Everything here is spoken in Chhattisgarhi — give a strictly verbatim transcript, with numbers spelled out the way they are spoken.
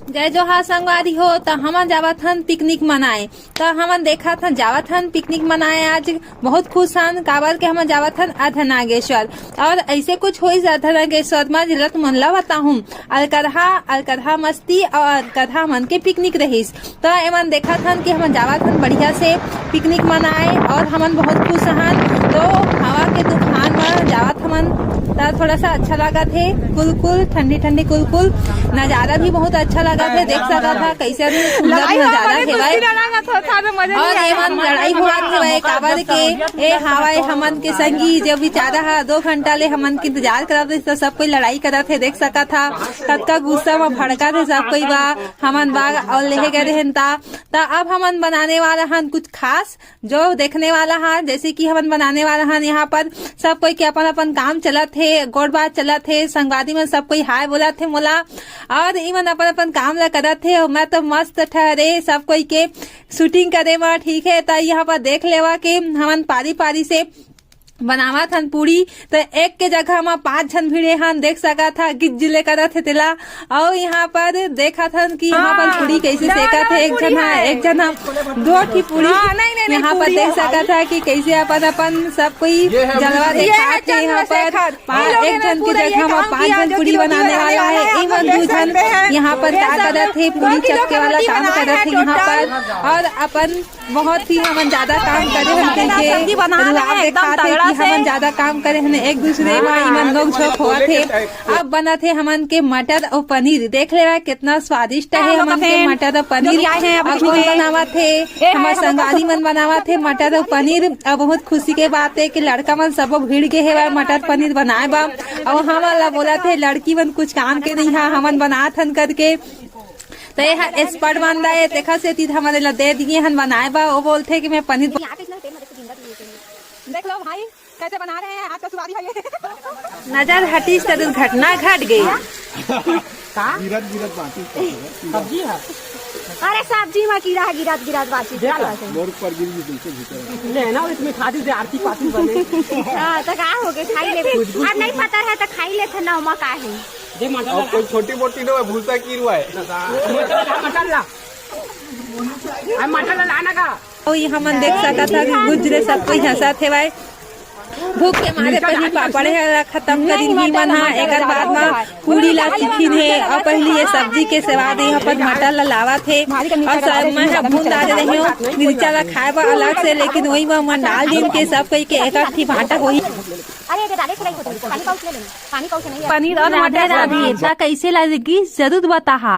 जय जोहार संगवारी हो, त हमन जावत हन पिकनिक मनाए। त हमन देखत हन, जावत हन पिकनिक मनाए। आज बहुत खुश हन, काबर के हमन जावत हन अर्धनागेश्वर। और ऐसे कुछ होइस अर्धनागेश्वर म, जेला तुमन ला बताहूं। अलकरहा, अलकरहा मस्ती और अलकरहा मन के पिकनिक रहिस। त एमन देखत हन कि हमन जावत हन बढ़िया से पिकनिक मनाए और हमन बहुत खुश हन। तो हवा के तूफान म जावत हमन, त थोड़ा सा अच्छा लागत हे। कुलकुल ठंडी ठंडी कुलकुल, नजारा भी बहुत अच्छा लागत हे। देख सकत हा कैसे सुंदर नजारा हेवय। और एमन लड़ाई होवत हेवय काबर के ए हावय हमन के संगी, जो बेचारा हा दो घंटा ले हमन के इंतजार करत रहिस, त सब कोई लड़ाई करत हे। देख सकत हा कतका गुस्सा म भड़कत हे सब कोई बा, हमन बा और लेहे गए रहेन ता। त अब हमन बनाने वाला हन कुछ खास, जो देखने वाला हन, जैसे कि हमन बनाने वाला हन। यहाँ पर सब कोई के अपन अपन काम चलत हे, गोठ बात चलत हे, संगवारी मन सब कोई हाय बोलत हे मोला, और इमन अपन अपन काम ला करत हे। और मैं तो मस्त ठहरे सब कोई के शूटिंग करे म, ठीक है। त यहाँ पर देख लेवा के हमन पारी पारी से बनावत हन पूड़ी, त एक के जगह म पांच झन भिड़े हन, देख सकत हा, गिज्जिले करत हे तेला। अउ यहाँ पर देखत हन कि यहाँ पर पूड़ी कैसे सेकत हे, एक झन हा, एक झन हा दो ठी पूड़ी हाँ, नहीं, नहीं, नहीं, यहाँ पर पूड़ी देख है। सकत हा कि कैसे अपन अपन सब कोई ये है जलवा ये है देखात हे। यहाँ पर चंद्रशेखर। पाँच, इन लोगों एक ने झन के पूरा ये जगह म काम पांच किया, झन जो पूड़ी कि रोटी बनाने बनाने वाला वाला है। है, आप इमन लोग दू देख झन सकते हैं। यहाँ पर ये का सब करत हे, पूड़ी रोटी चक्के लोग वाला रोटी काम बनाए करत हैं हे यहाँ पर। टोटल। और अपन बहुत ही हमन ज्यादा काम करे हन कहिके सब्जी बनाना रुआब है एकदम देखात हे तगड़ा कि हमन से। ज्यादा काम करे हन, एक दूसरे म इमन नोक झोंक होवत हे। अब बनत हे हमन के मटर अउ पनीर, देख लेवा कितना स्वादिष्ट हे हमन के मटर अउ पनीर। जो कि आए हैं अब अउ कौन बनावत हे? ए, हमर संगवारी मन बनावत हे मटर अउ पनीर। अउ बहुत खुशी के बात हे कि लड़का मन सबो भिड़ गे हेवय मटर पनीर बनाए बर। अउ हमन ला बोलत हे लड़की मन कुछ काम के नहीं हा, हमन बनात हन करके। त ये ह एक्सपर्ट बंदा हे, तेखर सेती हमन एला दे दिए हन बनाए बर। वो बोलथे कि मैं पनीर यहाँ पे इतना तेल मत देखो, जिंदा भी नहीं है। देख लो भाई, कैसे बना रहे हैं, आज का सुपारी है ये। नजर हटिस त दुर्घटना घट गई। का? गिरत गिरत बाँचिस। सब्जी है। अरे सब्जी म कीड़ा है, गिरत गिरत बाँचिस। देख लो। मोर ऊपर गिर गई तुमसे भीतर। ले ना, इसमें खा दीजिए, आरती पाती बने। हाँ, तो का हो गए, खाई ले। अब नहीं पता है तो खाई लेथे ना, ओमा का है। दे मटर अब ला। कोई छोटी मोटी नो है, भूसा की रुआ है। मटर ला, मटर ला। अब मटर ला लाना का? अउ ये हमन देख सकत हन कि गुजरे सब कोई हंसत हेवय। भूख के मारे पहिली पापड़ ला खत्म करिन ही मन ह, एकर बाद म पूड़ी ला चिखिन हे अउ पहिली ये सब्जी के सेवा दे, यहाँ पर मटर ला लावत हे। अउ सब मैं ह भून डारे रही हूँ मिर्चा ला खाए बर अलग से, लेकिन वही म मन डाल दिन के सब कोई के एक एक ठी भांटा होही। अरे, ये डाले खिलाई होती है, पानी पाउच ले लेना, पानी पाउच नहीं है। पनीर और मटर रांधे, त कैसे लगी जरूर बताहा।